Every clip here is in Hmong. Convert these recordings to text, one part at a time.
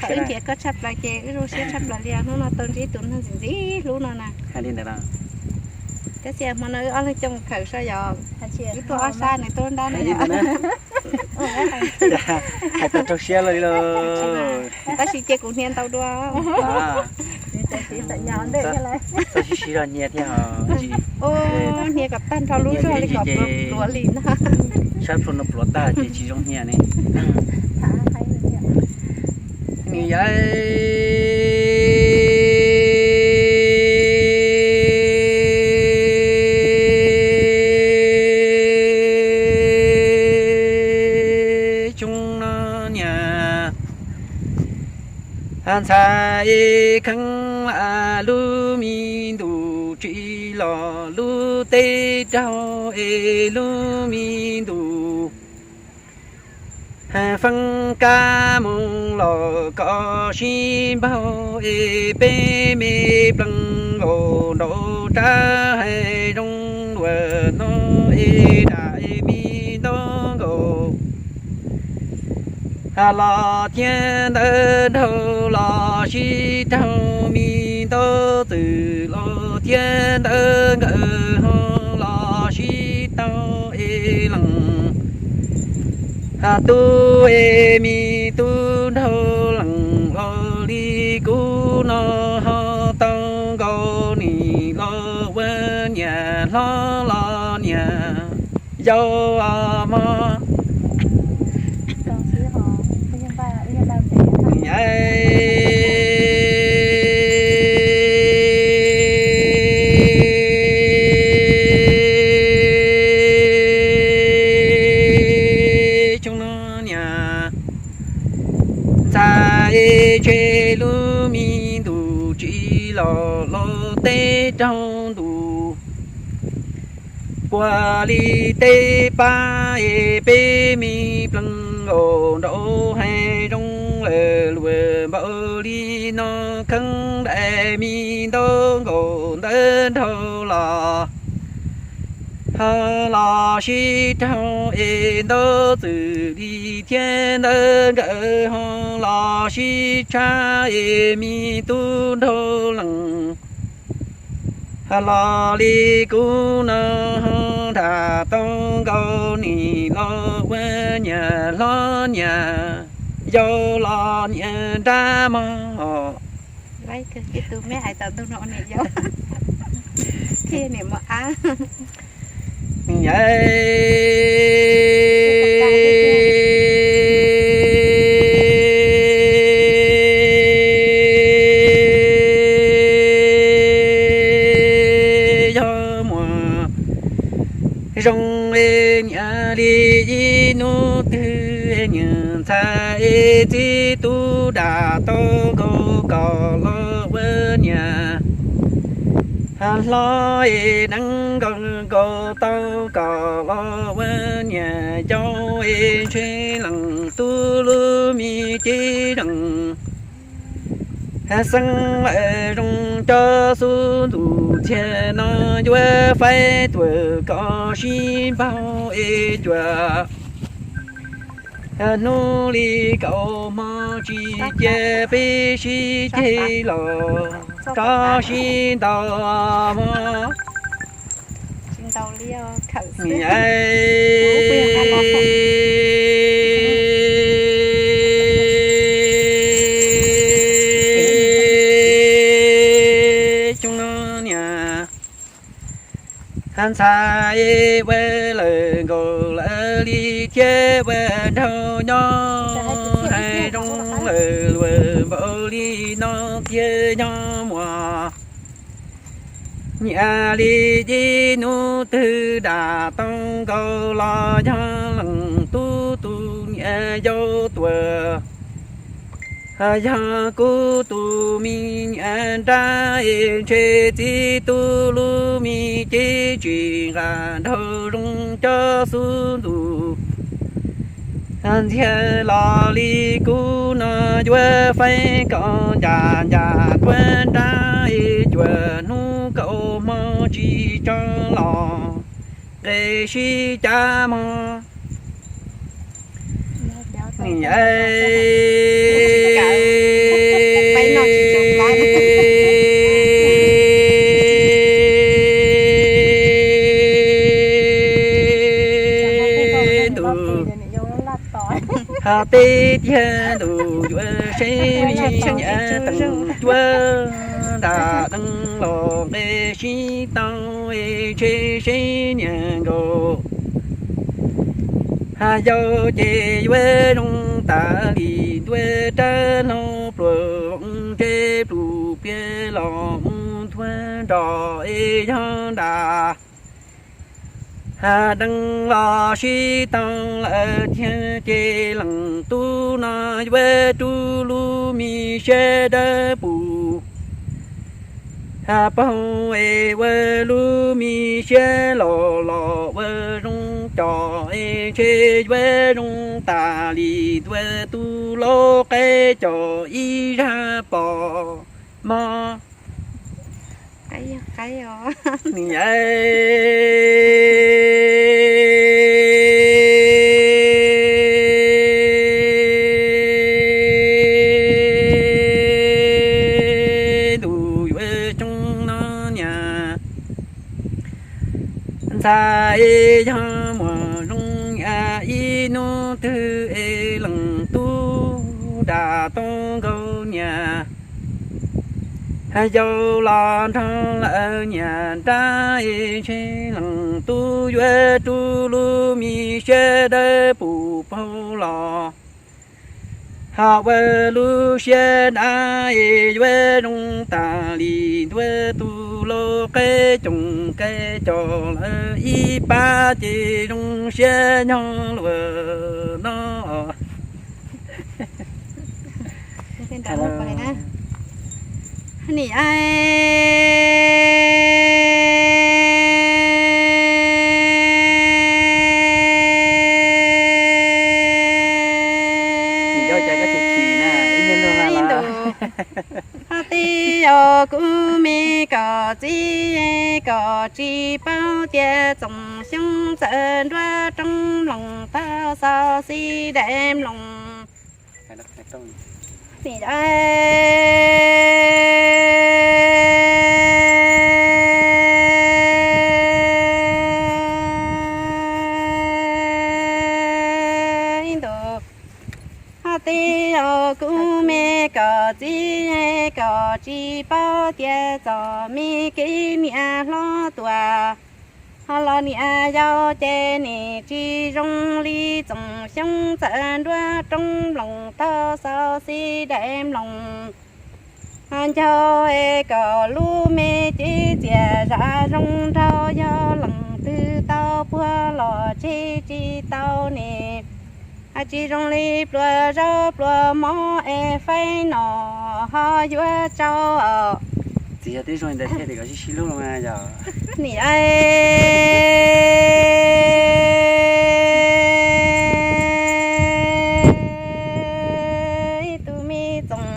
Wb nrhiav koj tshaj plaws ces wb zoo siab tshaj plaws li os, hnub no tau ntsib tus neeg ntxim ntxim hlub no na. Hais li ntawd los. Tab sis hmo no wb ob leeg coj mus khawm so yom, wb tuaj ob sab nws tuaj nrab no yom. Hais tau raug siab lawm li lauj. Tab sis cia kuv hnia ntau dua. Txhob sib sib zog hnia thiab os. Ua hnia kom tag nrho lub zog li kom pluav pluav li no. Sab plhu no pluav tag ces tsis zoo hnia ne. Nws yog tsoom no niam. Ntxhais es kheev lub me ntus tsis los lub teb raug es lub me ntus. Feeb kab moos los kom sib npaug es peb me plees nkaus nraum rab hav zoov luag no es dam me ntau nkaus. Los thiab ntawd nraug los sib raug me ntau txwm los thiab ntawd nkawd ho los sib tau es lees. Tub es me tub nraug lees los li kuv no ho tau nkaus nim los ua niam hlob los niam yau mog. Tsoom no niam. Ntxhais es tseg lub me ntus tsis los los teb raug ntus. Puag li tej pab es peb me plees nkaus nraum hav zoov lawm luag npaum li no kheev daim me ntau nkaus ntawd nraug los ho los sib raug es ntau txwm li thiab ntawd nkawd ho los sib tshab es me tub nraug lees los li kuv no ho nram tau nkaus nim los ua niam hlob niam yau los niam nrab mog. Yog muaj zoo es niam li ib hnub twg niam ntxhais es txiv tub dam tau nkaus kom los ua niam hlob es neeb nkaus nkaus tau kom los ua niam yau es ntshe lees tub lub me cev zees. Xeeb lawm zoo cov xub ntus txiag no yuav faib tuam kom sib npaug es cuam hnub li kaum hmo tsis cia peb sib ceg los rov sib ntaus mog. Coob no niam. Ntxhais ua lawm nkaus lawm li thiab ua nraug nyob, hais zoo lawm luag npaum li no thiab nyob muaj. Niam li ib hnub twg dam tau nkaus los yog leej tub tus niam yau tuag. Yog kuv tus me niam nrab es ntshe txiv tub lub me cev tsis nqa nraug zoo cov xub ntus. Ntxiag los li kuv no yuav faib kom ncas ncas tuaj nrab es cuam hnub kaum hmo tsis tso los nqe sib cav mog. Niam, Hos peb tiag ntuj yuav seb niam teem cuab nram deev los nqe sib tau es ntshe seb niam nkaus. Hos yau ces yuav zoo tas li ntuj rab hlau pluas ntshe plus piav los mus ntuag nrog es yog nram deev los sib tau lawm thiab ces leej tub no yuav rub lub me siab dawb pus paug es ua lub me siab los los ua zoo cov es ntshe yuav zoo tas li ntuj tus lau qaib cov ib zaj pom mog. Ni ntuj yuav xyoo no niam ntxhais es yog muaj zoo niam ib hnub twg es leej tub nram tau nkaus niam yau los nrog lawv niam nrab es ntshe leej tub yuav rub lub me siab dawb pus paug los hos ua lub siab dawb es yuav zoo tas li ntuj tus lau qaib coom kaij coj lawv ib pab ces zoo siab nyob luag no. Ni Hos tij yau kuv me kom txiv kom tsis paub tias txoom xyoob txawm nruab roob mloog tau xauv xib daim mloog. Ib ntus hos tij yau kuv me kom txiv kom tsis paub tias txom me kev niam hlob tuaj. Hos los niam yau ces nim tsis zoo li txoom xyoob txawm nruab roob mloog tau xauv xib daim mloog. Hos ncaug es kom lub me cev txias zam zoo nraug yog leej twg tau puag los tseg tsis tau nim. Hos tsis zoo li pluas zaub pluas mov es faib no ho yuav tsau. Txiv yog twb zoo li ntawd thiaj li kom sib sib hlub los mas yog. Nim ib tug me txoom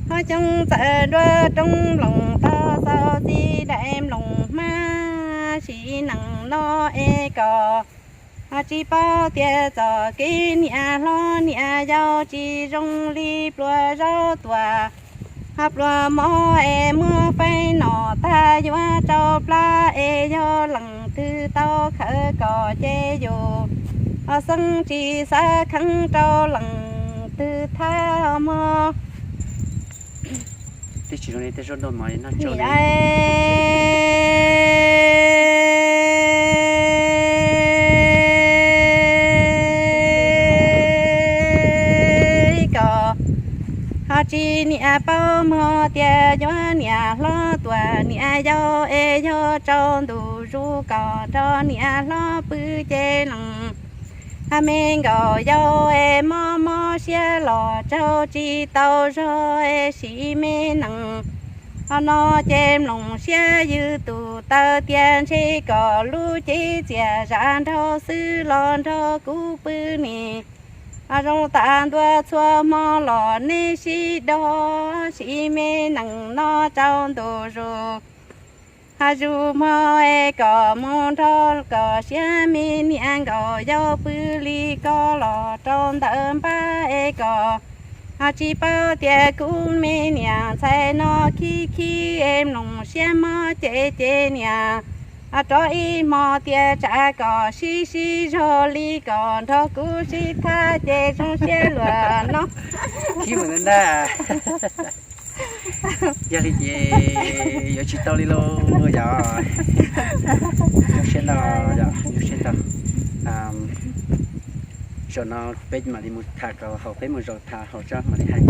hos xyoob txawm nruab roob mloog tau xauv xib daim mloog hmab sim neej no es kom tsis paub tias txom kev niam hlob niam yau tsis zoo li pluas zaub tuaj. Hos pluas mov es muab faib no tag yuav tsau plab es yog leej twg tau khawv kom ces yus hos xeeb tsis xav kheev rau leej twg thab mog. Tib tsis zoo li tej zaub ntau mov no tso li. Kom hos tsis niam paub mog tias yuav niam hlob tuaj niam yau es yog tsau ntuj zus kom nrog niam hlob pw ces leej hos me nkaus yau es mob mob siab los tsaug tsis tau zog es sim me neej. Hos no ces mloog siab ywg tus taw tias ntshe kom lub cev txias zam nraug xwb los nrog kuv pw nim. Hos zoo tas ntua txhua hmo los nej sib dog sim me neej no tsau ntuj zus. Hos zus hmo es kom mus nrog kom siab me niam nkaus yau pw li ko los rau ntawm npab es kom hos tsis paub tias kuv me niam ntxhais no khib khib es mloog siab mob ces ces niam Rov ib hmo tias tsam kom sib sib zog li kom nrog kuv sib tham ces zoo siab luag no. Khib mus ntag. Yog li ces yuav tsis tau li lauj yom. Zoo siab ntau, zoo siab ntau. Zaum no peb mam li mus tham kom haum peb mus zaum tham haum tso mam li hais.